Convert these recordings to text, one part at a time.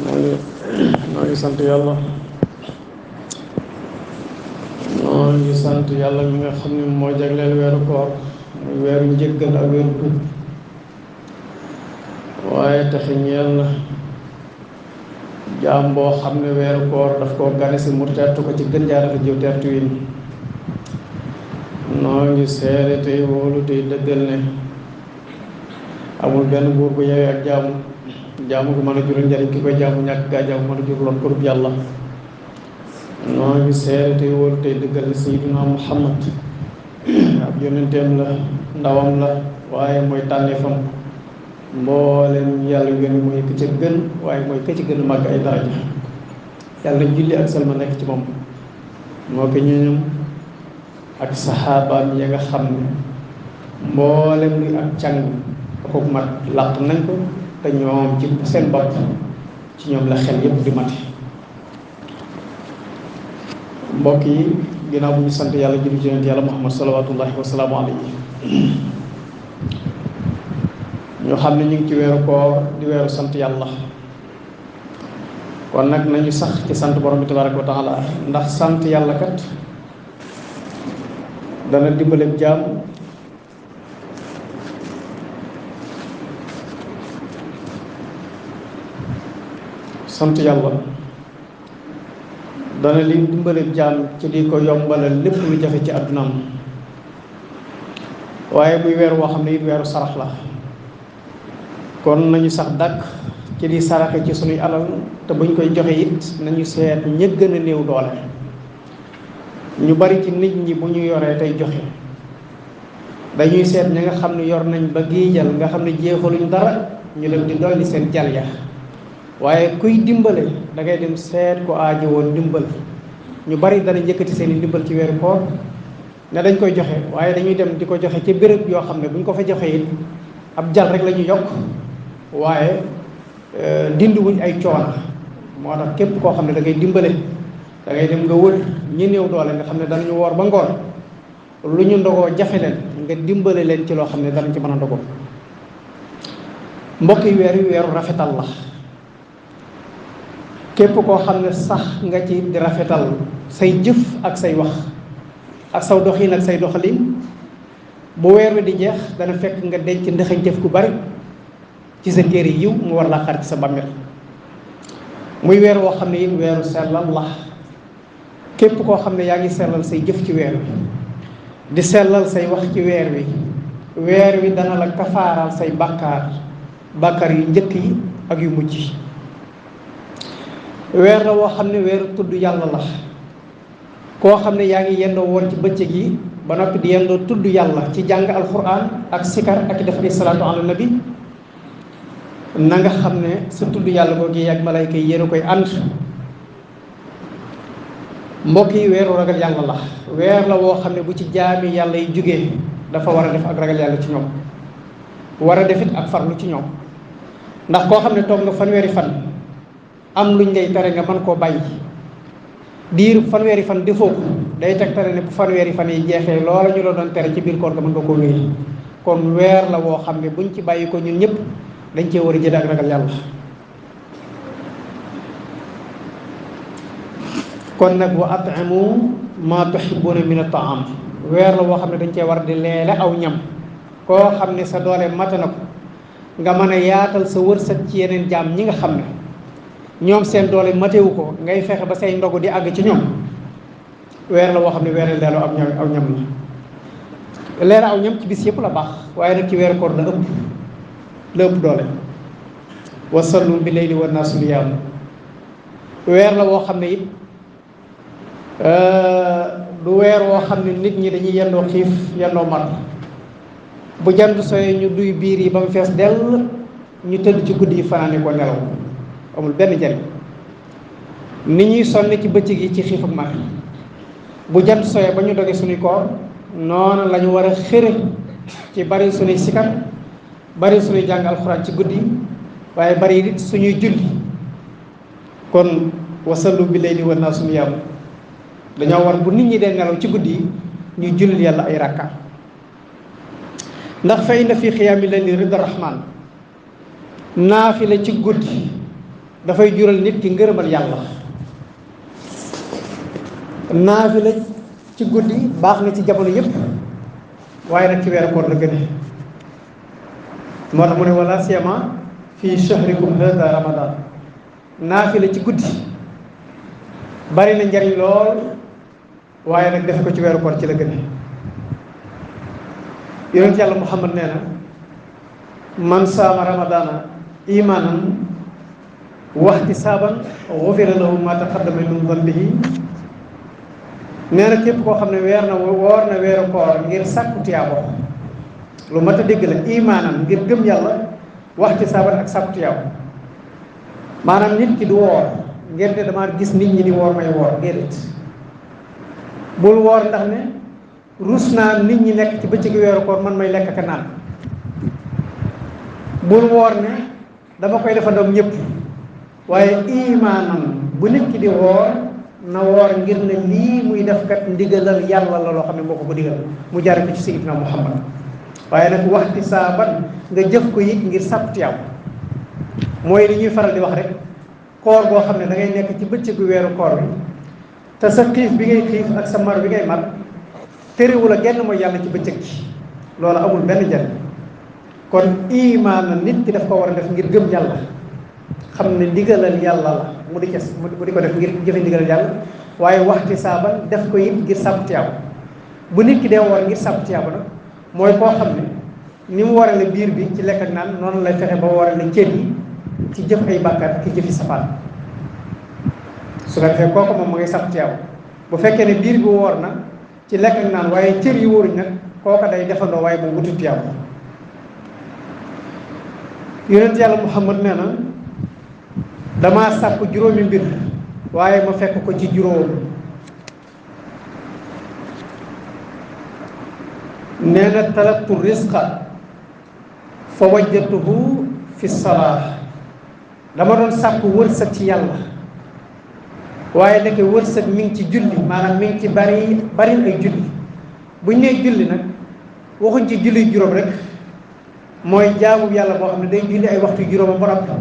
noo ngi noo ngi sant yàlla noo ngi sant yàlla mi nga xam ne moo jagleel weeru koor muy weeru njëggal ak weeru tuub waaye taxi ñeel na jaam boo xam ne weeru koor daf koo gane si mu tertu ko ci gën jaa dafa jiw tertu yi noo ngi seede tey wóolu tey dëggal ne amul benn buur bu yewee ak jaamu gu mën a jural njariñ ki koy jaamu ñàkk gaa jaamu mën a jur loon ko dul yàlla noo ngi seede tey wóolu tey dëggal ne sayyidina Muhammad ab yonenteem la ndawam la waaye mooy tànneefam mboolem yàlla yónni mooy ka ca gën waaye mooy ka ci gën a màgg ay daraja yàlla julli ak salma nekk ci moom moo ko ñooñam ak saxaabaam ya nga xam ne mboolem luy ak càng akuk mat làq nañ ko te ñoom ci seen bopp ci ñoom la xel yépp di mate mbokk yi ginnaaw bu ñu sant yàlla julli ci yonent yàlla Muhammad salawaatullahi wa salaamu alayhi ñu xam ne ñu ngi ci weeru koor di weeru sant yàlla kon nag nañu sax ci sant borom bi tabaraka wa taala ndax sant yàlla kat dana dimbale jaam sant yàlla dana li dimbale jaam ci di ko yombalal lépp lu jafe ci àddunaam waaye muy weer woo xam ne it weeru sarax la kon nañu sax dàkk ci di saraxe ci sunuy alal te buñ koy joxe it nañu seet ña gën a néew doole ñu bari ci nit ñi bu ñu yoree tey joxe dañuy seet ña nga xam ne yor nañ ba giijal nga xam ne jeexaluñ dara ñu leen di dolli seen jal ya waaye kuy dimbale da ngay dem seet ko aajo woon dimbal ñu bari dana yëkkati seen i dimbal ci weeru koor ne dañ koy joxe waaye dañuy dem di ko joxe ci béréb yoo xam ne buñ ko fa joxe it ab jal rek la ñu yokk waaye dindiwuñ ay coono moo tax képp koo xam ne da ngay dimbale da ngay dem nga wër ñi néew doole nga xam ne danañu woor ba ngoon lu ñu ndogoo jafe leen nga dimbale leen ci loo xam ne danañ ci mën a ndogoo mbokk yi weer wi weeru rafetal la képp koo xam ne sax nga ci di rafetal say jëf ak say wax ak saw doxin ak say doxalin bu weer wi di jeex dana fekk nga denc ndëxañ jëf gu bari ci sa téere yiw mu war laa xar ci sa bàmmeel muy weer woo xam ne it weeru sellal la képp koo xam ne yaa ngi sellal say jëf ci weer wi di sellal say wax ci weer wi dana la kafaaral say bàkkaar yu njëkk yi ak yu mujj weer la woo xam ne weeru tudd yàlla la koo xam ne yaa ngi yendoo woon ci bëccëg yi ba noppi di yendoo tudd yàlla ci jàng alquran ak sikar ak def ay salaatu ala nabi na nga xam ne sa tudd yàlla googu ak malayka yi yéen a koy ànd mbokk yi weeru ragal yàlla la weer la woo xam ne bu ci jaami yàlla yi jógee dafa war a def ak ragal yàlla ci ñoom war a def it ak farlu ci ñoom ndax koo xam ne toog nga fanweeri fan am luñ lay tere nga mën koo bàyyi diir fanweeri fan defoo ko day teg tere ne bu fanweeri fan yi jeexee loola ñu la doon tere ci biir koor ga mën nga koo wéy kon weer la woo xam ne buñ ci bàyyi ko ñun ñëpp dañ cee war a jëlee ak ragal yàlla kon nag wa at'imu ma tuhibbuna min at-ta'am weer la woo xam ne dañ cee war di leele aw ñam koo xam ne sa doole mata na ko nga mën a yaatal sa wërsëg ci yeneen jaam ñi nga xam ne ñoom seen doole matewu ko ngay fexe ba say ndogu di àgg ci ñoom weer la woo xam ne weer leelu aw ñam la leela aw ñam ci bis yëpp la baax waaye nag ci weeru koor la ëpp doole wa sallu bi layli wa naasu niyaam weer la woo xam ne it du weer woo xam ne nit ñi dañuy yendoo xiif yendoo mar bu jant sooy ñu duy biir yi ba mu fees dell ñu tëdd ci guddi yi fanaane ko nelaw amul benn njariñ ni ñuy sonn ci bëccëg yi ci xiif ak mar bu jant sooyee ba ñu doge suñuy koor noonu la ñu war a xëre ci bari suñuy sikar bari suñuy jàng alxuraan ci guddi waaye bari it suñuy julli kon wasallu bi layli wa naasu niyaam dañoo war bu nit ñi dee nelaw ci guddi yi ñuy jullil yàlla ay rakka ndax fa inna fi xiyaami layli rida rahman naafila ci guddi dafay jural nit ki ngërëmal yàlla. naafila ci guddi baax na ci jamono yépp waaye nag ci weeru koor la gëne. moo tax mu ne wala siyama fii shahrikum hada ramadan. naafila ci guddi bari na njariñ lool waaye nag def ko ci weeru koor ci la gëne. yonent yàlla Muhammad nee na man saama ramadana imanan wahtisaban ghufira lahu ma taqaddama min dhanbihi. nee na képp koo xam ne woor na weeru koor ngir sàkku tiyaabo, lu mat a dégg la, imaanan ngir gëm yàlla, wahtisaban ak sàkku tiyaabo. maanaam nit ki du woor ngir ne dama gis nit ñi di woor may woor, déedéet. bul woor ndax ne rus naa nit ñi nekk ci bëccëgu weeru koor man may lekk ka naan. bul woor ne dama koy defandoom ñëpp, waaye imaanan bu nit ki di woor na woor ngir ne lii muy def kat ndigalal yàlla la loo xam ne moo ko digal mu jaare ko ci sayyidina Muhammad. waaye nag waxti saaban nga jëf ko it ngir sàkku tiyaab. mooy li ñuy faral di wax rek, koor boo xam ne da ngay nekk ci bëccëgu weeru koor bi te sa xiif bi ngay xiif ak sa mar bi ngay mar terewul a genn mooy yàlla ci bëccëg gi, loolu amul benn njariñ. kon imaan na nit ki daf ko war a def ngir gëm yàlla, xam ne ndigalal yàlla la mu di ko def ngir jëfe ndigalal yàlla, waaye waxti saaban def ko it ngir sàkku tiyaaba. bu nit ki dee woor ngir sàkku tiyaaba nag mooy koo xam ne ni mu warale biir bi ci lekk ak naan noonu lay fexe ba warale cër yi ci jëf ay bàkkaar ki jëfi safaan. su ko defee kooku moom ma ngay sàkku tiyaaba. bu fekkee ne biir bi woor na ci lekk ak naan waaye cër yi wóoruñ nag kooka day defandoo waaye moom wutu tiyaaba. yonent yàlla Muhammad nee na damaa sàkku juróomi mbir waaye ma fekk ko ci juróom. nee na talabtu risqa fa wajjatuhu fi salaa. dama doon sàkku wërsëg ci yàlla waaye nekk wërsëg mi ngi ci julli, maanaam mi ngi ci bari ay julli. bu ñu nee julli nag waxuñ ci julli juróom rek, mooy jaamu yàlla boo xam ne day julli ay waxtu juróom ba noppi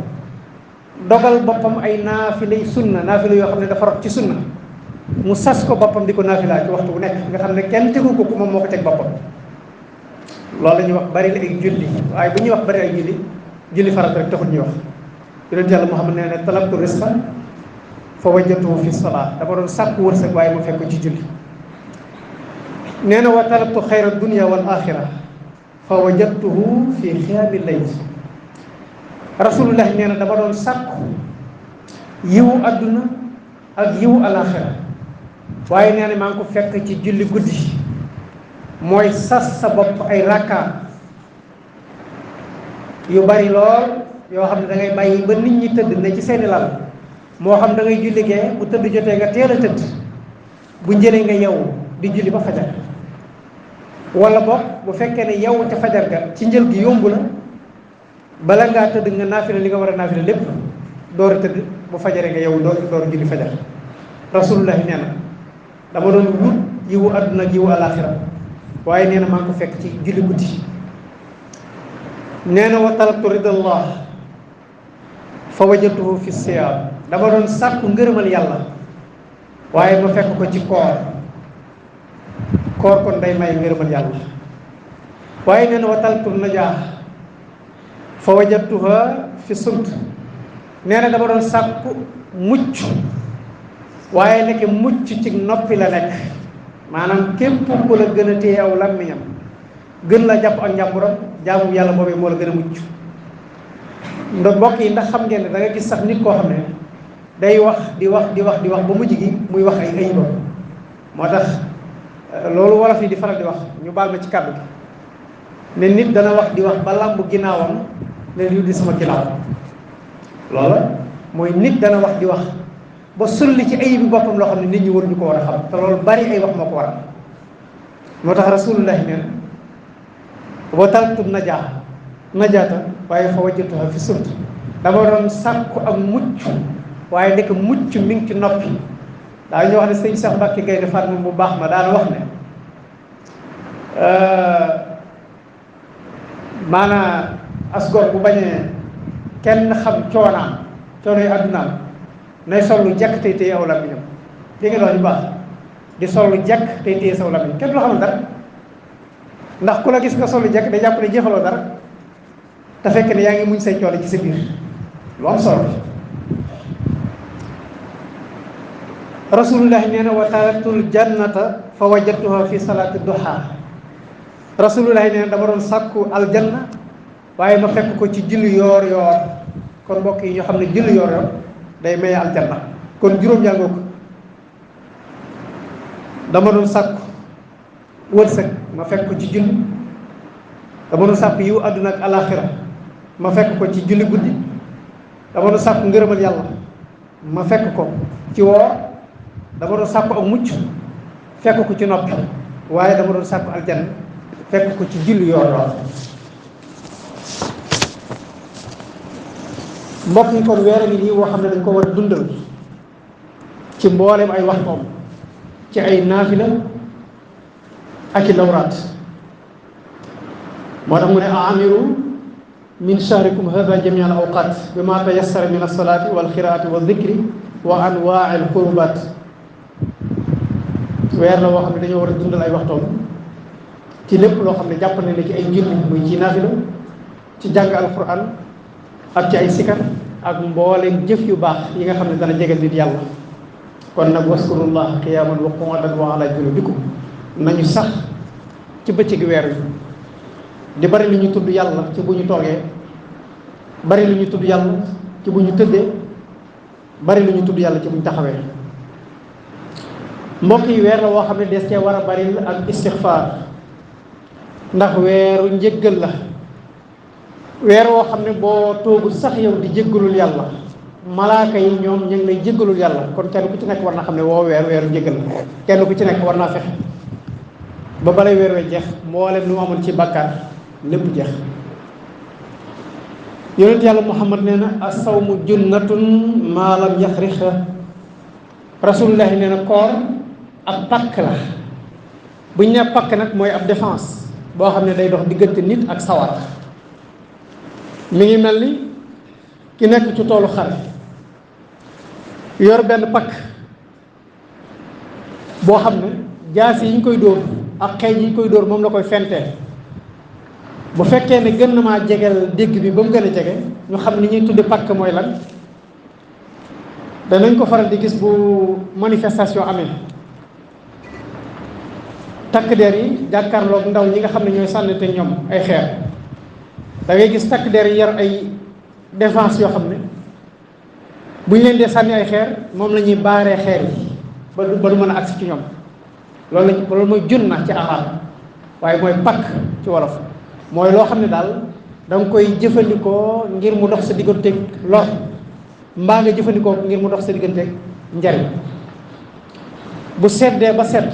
dogal boppam ay naafilay sunna, naafila yoo xam ne dafa rot ci sunna mu sas ko boppam di ko naafilaa ci waxtu bu nekk, nga xam ne kenn tegu ko ku moom moo ko teg boppam. loolu la ñuy wax bari ay julli. waaye bu ñuy wax bari ay julli farata rek taxul ñuy wax. yonent yàlla Muhammad nee na talabtu risqa fa wajjatuhu fi salaa. dama doon sàkku wërsëg waaye mu fekk ko ci julli. nee na wa talabtu xayra dunya wal axira fa wajadtuhu fi xiyaami layl. rasulullah nee na dama doon sàkku yiwu àdduna ak yiwu alaxira waaye nee na maa ngi ko fekk ci julli guddi. mooy sas sa bopp ay rakka yu bari lool yoo xam ne da ngay bàyyi ba nit ñi tëdd ne ci seeni lal, moo xam da ngay julli gee bu tëdd jotee nga teel a tëdd, bu njëlee nga yeewu di julli ba fajar. wala boog bu fekkee ne yeewu ca fajar ga ci njël gi yomb la, bala ngaa tëdd nga naafila li nga war a naafila lépp door a tëdd, bu fajaree nga yeewu door a julli fajar. rasulullah nee na dama doon wut yiwu àdduna ak yiwu alaxira waaye nee na maa ngi ko fekk ci julli guddi. nee na wa talabtu ridallah fa wajadtuhu fi siyaam. dama doon sàkku ngërëmal yàlla waaye ma fekk ko ci koor. koor kon day may ngërëmal yàlla. waaye nee na wa talabtu najaax fa wajadtuha fi sumt. nee na dama doon sàkku mucc waaye nekk mucc ci noppi la nekk. maanaam képp ku la gën a téye aw làmmiñam gën la jàpp ak njàmburam jaamu yàlla boobee moo la gën a mucc. mbokk yi ndax xam ngeen ne da nga gis sax nit koo xam ne day wax di wax ba mujj gi muy wax ay ayibam. moo tax loolu wolof yi di faral di wax, ñu baal ma ci kàddu gi, ne nit dana wax di wax ba làmb ginnaawam ne lii di sama ginnaaw. loola mooy nit dana wax di wax ba sulli ci ayibi boppam loo xam ne nit ñi waruñu ko war a xam, te loolu bari ay wax moo ko waral. moo tax rasulullahi nee na wa talabtu najaata waaye fa wajjatuha fi sumt. dama doon sàkku ak mucc waaye nekk mucc mi ngi ci noppi. daa ñu wax ne sëñ Cheikh Mbacke Gaynde Fatma bu baax ma daan wax ne maanaam asgor bu bañee kenn xam coonaam coono yi àddunaam nay sol lu jekk tey téye aw làmmiñam dégg nga loolu baax di sol lu jekk tey téye saw làmmiñ kenn du xamul dara ndax ku la gis nga sol lu jekk day jàpp ne jëfaloo dara te fekk ne yaa ngi muñ say coono ci sa biir lu am solo rasulullah nee na wa taraktul jannata fa wajadtuha fi salaati duha rasulullah nee na dama doon sàkku aljanna waaye ma fekk ko ci julli yoor yoor kon mbokk yi ñoo xam ne julli yoor yoor day maye aljanna kon juróom jàngoo ko dama doon sàkku wërsëg ma fekk ko ci julli dama doon sàkku yiw àdduna ak alaxira ma fekk ko ci julli guddi dama doon sàkku ngërëmal yàlla ma fekk ko ci woor dama doon sàkku ak mucc fekk ko ci noppi waaye dama doon sàkku aljanna fekk ko ci julli yoor yoor mbokk yi kon weer a ngi nii woo xam ne dañ ko war a dundal ci mbooleem ay waxtoom ci ay naafila ak i lawraat moo tax mu ne amiru min shahrikum hada jamia al awqat bi ma tayassara min alsalati walxiraati wa dicri wa anwaa al qurbat weer la woo xam ne dañoo war a dundal ay waxtoom ci lépp loo xam ne jàpp nañ ne ci ay julli muy ci naafila ci jàng alquran ak ci ay sikar ak mbooleem jëf yu baax yi nga xam ne dana jegal nit yàlla kon nag waskurullah qiyaman wa qu'udan wa ala junubikum nañu sax ci bëccëgi weer wi di bari lu ñu tudd yàlla ci bu ñu toogee bari lu ñu tudd yàlla ci bu ñu tëddee bari lu ñu tudd yàlla ci bu ñu taxawee mbokk yi weer la woo xam ne des cee war a bari ak istixfaar ndax weeru njëggal la weer woo xam ne boo toogul sax yow di jéggalul yàlla malaaka yi ñoom ñu ngi lay jéggalul yàlla kon kenn ku ci nekk war na xam ne woo weeru njëggal la kenn ku ci nekk war naa fexe ba balay weer we jeex mboolem lu mu amoon ci bàkkaar lépp jeex yonent yàlla muhammad nee na as-sawmu junnatun maa lam yaxrixa rasulullahi nee na koor ab pakk la bu ñu nee pakk nag mooy ab défense boo xam ne day dox diggante nit ak sawar mi ngi mel ni ki nekk ci toolu xare yor benn pakk boo xam ne jaas yi ñu koy dóor ak xeej yi ñu koy dóor moom la koy fentee bu fekkee ne gën na maa jegeel dégg bi ba mu gën a jege ñu xam ni ñuy tudde pakk mooy lan danañ ko faral di gis bu manifestation amee takk der yi jàkkaarloog ndaw ñi nga xam ne ñooy sànnante ñoom ay xeer da ngay gis takk der yi yar ay défense yoo xam ne bu ñu leen dee sànni ay xeer moom la ñuy baaree xeer yi ba du mën a agsi ci ñoom loolu mooy junna ci arab waaye mooy pakk ci wolof mooy loo xam ne daal da nga koy jëfandikoo ngir mu dox sa digganteeg lor mbaa nga jëfandikoo ngir mu dox sa digganteeg njariñ bu seddee ba sedd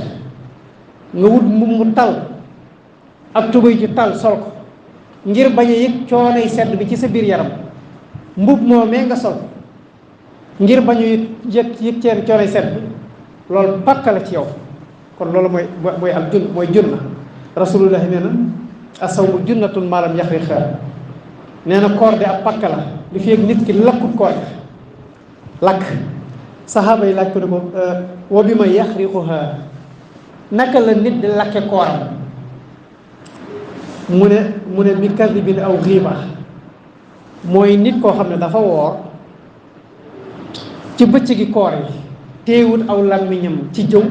nga wut mbubb mu tal ak tubéy ji tal sol ko ngir bañ a yëg coonay sedd bi ci sa biir yaram mbub moomee nga sol ngir bañ a yëg ceen coonay sedd bi loolu pakk la ci yow kon loolu mooy al jun mooy junna rasulullahi nee na asawmu junnatun maalam yaxriqa nee na koor de ab pakk la li fi yëg nit ki lakkut koor lakk saxaaba yi laaj ko ne ko wa bi ma yaxriquha naka la nit di lakke kooram mu ne bi kadibin aw xiiba mooy nit koo xam ne dafa woor ci bëccëgi koor yi téewut aw làmmiñam ci jëw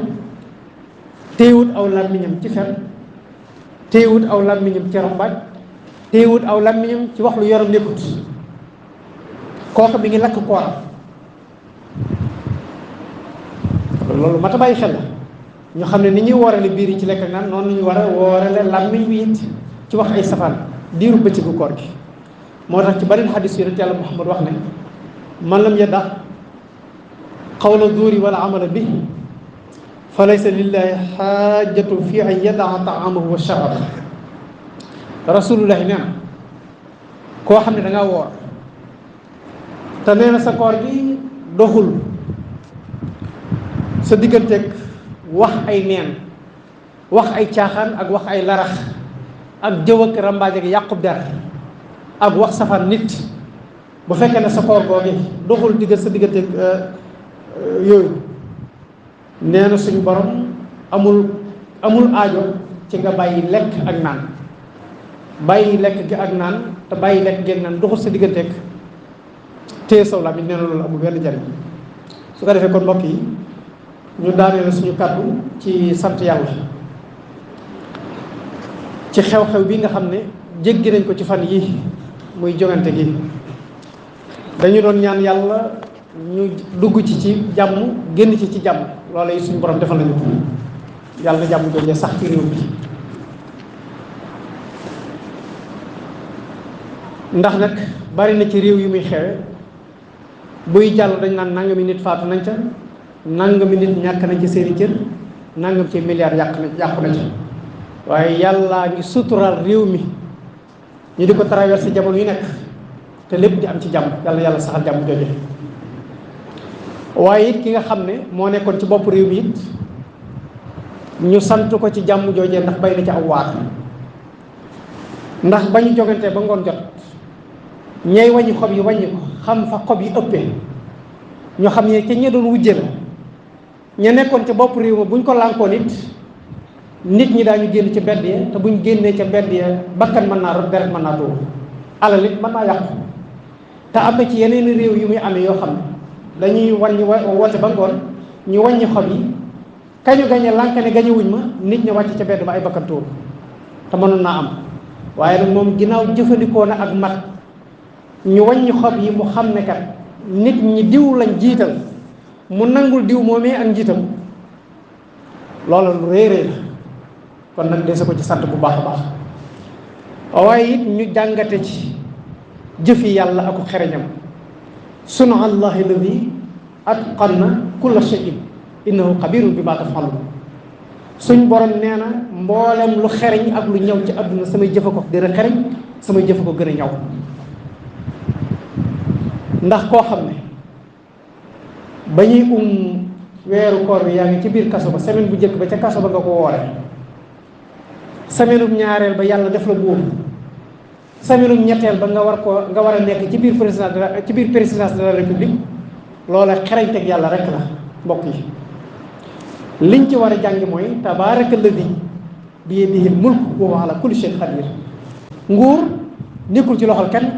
téewut aw làmmiñam ci fen téewut aw làmmiñam ci rambaaj téewut aw làmmiñam ci wax lu yoram nekkut kooku mi ngi lakk kooram loolu mat a bàyyi xel la ñu xam ne ni ñuy woorale biir yi ci lekk ak naan noonu ñu war a woorale làmmiñ wi it ci wax ay safaan diiru bëccëgu koor gi moo tax ci beneen xadis yonent yàlla Muhammad wax ne man lam yadda qawla zuuri wala amala bi fa laysa lillahi xaajatu fi an yadaa taamahu wa sharaab rasulullahi nee na koo xam ne da ngaa woor te nee na sa koor gi doxul sa digganteeg wax ay neen wax ay caaxaan ak wax ay larax ak jëw ak rambaaj ak yàqub der ak wax safaan nit bu fekkee ne sa koor googi doxul diggal sa diggante yooyu nee na suñ borom amul aajo ci nga bàyyi lekk ak naan bàyyi lekk gi ak naan te bàyyi lekk gi ak naan doxul sa digganteeg téye saw làmmiñ nee na loolu amul benn njariñ. su ko defee kon mbokk yi ñu daaneel suñu kàddu ci sant yàlla ci xew-xew bi nga xam ne jéggi nañ ko ci fan yi muy jongante gi. dañu doon ñaan yàlla ñu dugg ci jàmm génn ci jàmm loola yi suñu borom defal nañu ko yàlla na jàmm jooju sax ci réew bi ndax nag bari na ci réew yu muy xewe buy jàll dañ naan nangami nit faatu nañ ca nangami nit ñàkk nañ ci seeni cër nangam ci milliards yàqu na ca waaye yàllaa ngi suturaal réew mi ñu di ko traversé jamono yu nekk te lépp di am ci jàmm yàlla saxal jàmm jooje waaye it ki nga xam ne moo nekkoon ci bopp réew mi it ñu sant ko ci jàmm joojee ndax bay na ci aw waar ndax ba ñu jogantee ba ngoon jot ñay wàññi xob yi wàññi ko xam fa xob yi ëppee ñu xam ne ca ña doon wujje la ña nekkoon ca bopp réew ma buñ ko lànkoon it nit ñi daañu génn ci mbedd ya te buñ génnee ca mbedd ya bakkan mën naa rot deret mën naa tuur alal it mën naa yàqu te am na ci yeneen réew yu muy amee yoo xam ne dañuy wàññi woote ba ngoon ñu wàññi xob yi kañu gañe lànk ne gañe wuñ ma nit ñi wàcc ca mbedd ba ay bakkan tuur te mënoon naa am waaye nag moom ginnaaw jëfandikoo na ak mat ñu wàññi xob yi mu xam ne kat nit ñi diw lañ jiital mu nangul diw moomee ak njiitam loola lu rëy rëy la kon nag dese ko ci sant bu baax a baax waaye it ñu jàngate ci jëfi yàlla aku xereñam sunu allahi alladi atqana kulla shay'in innahu xabirun bima taf'alun suñ borom nee na mboolem lu xereñ ak lu ñëw ci àdduna samay jëfa ko gën a xereñ samay jëfa ko gën a ñaw ndax koo xam ne ba ñuy weeru koor bi yaa ngi ci biir kaso ba semaine bu njëkk ba ca kaso ba nga ko woore semaine bu ñaareel ba yàlla def la buur semaine bu ñetteel ba nga war a nekk ci biir présidence de la république loola xereñteg yàlla rek la mbokk yi liñ ci war a jàng mooy tabaaraka alladi bi yadihi mulk wa huwa ala kulli shay'in qadir nguur nekkul ci loxol kenn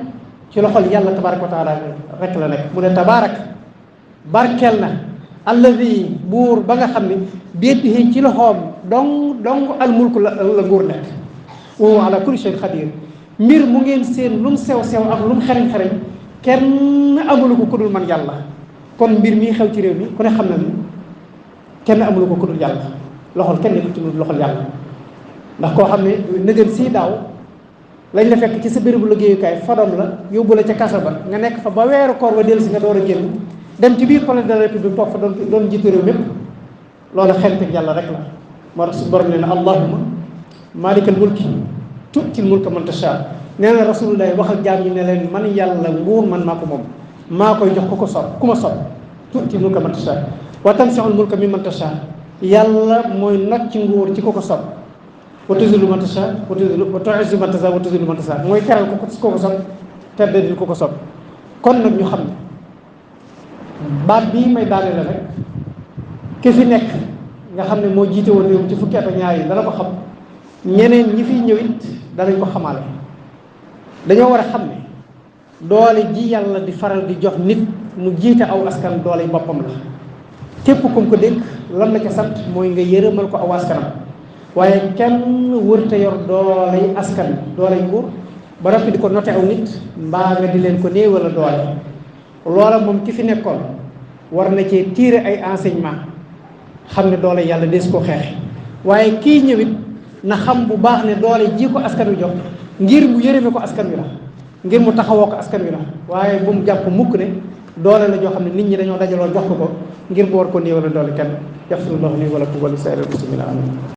ci loxol yàlla tabaaraka wa taala rek la nekk mu ne tabaarak barkeel na alladi buur ba nga xam ne bi yadihi ci loxoom dong al mulk la nguur nekk wa huwa ala kulli shay'in qadir mbir mu ngeen seen lu mu sew ak lu mu xereñ kenn amulu ko ku dul man yàlla kon mbir mii xew ci réew mi ku ne xam na ni kenn amulu ko ku dul yàlla loxol kenn nekkul ci loxol yàlla ndax koo xam ne nëgën sii daaw lañ la fekk ci sa bérébu liggéeyukaay fadom la yóbbu la ca kaso ba nga nekk fa ba weeru koor wa dellu si nga door a génn dem ci biir palais de la république toog fa doon jiitu réew mépp loolu xereñteg yàlla rek la moo tax su borom ne na allahumma maalikal mulki tuutil mulka man tashaa nee na rasulullah wax ak jaam ñi ne leen man yàlla nguur man maa ko moom maa koy jox ku ko sopp ku ma sopp tuutil mulka man tashaa wa tansi'ul mulka mimman tashaa yàlla mooy not ci nguur ci ku ko sopp wa tuzillu man tashaa wa tu'izzu man tashaa wa tuzillu man tashaa mooy teral ku ko sopp teddadil ku ko sopp kon nag ñu xam ne baat bii may daane la rek ki fi nekk nga xam ne moo jiite woon réew ci fukki at ak ñaar yi dana ko xam ñeneen ñi fiy ñëw it danañ ko xamaale dañoo war a xam ne doole ji yàlla di faral di jox nit mu jiite aw askan doole yi boppam la képp kum ko dénk lan la ca sant mooy nga yërëmal ko aw askanam waaye kenn wërte yor dooley askan dooley nguur ba noppi di ko noté aw nit mbaa nga di leen ko néewal doole loola moom ki fi nekkoon war na cee tirer ay enseignement xam ne doole yàlla des koo xeexe waaye kii ñëwit na xam bu baax ne doole ji ko askan wi jox ngir mu yërëme ko askan wi la ngir mu taxawoo ko askan wi la waaye bu mu jàpp mukk ne doole la joo xam ne nit ñi dañoo dajaloo jox ko ngir mu war ko néewal doole kenn yaxfirullahu li wa lakum wa li saa'iril muslimiin amiin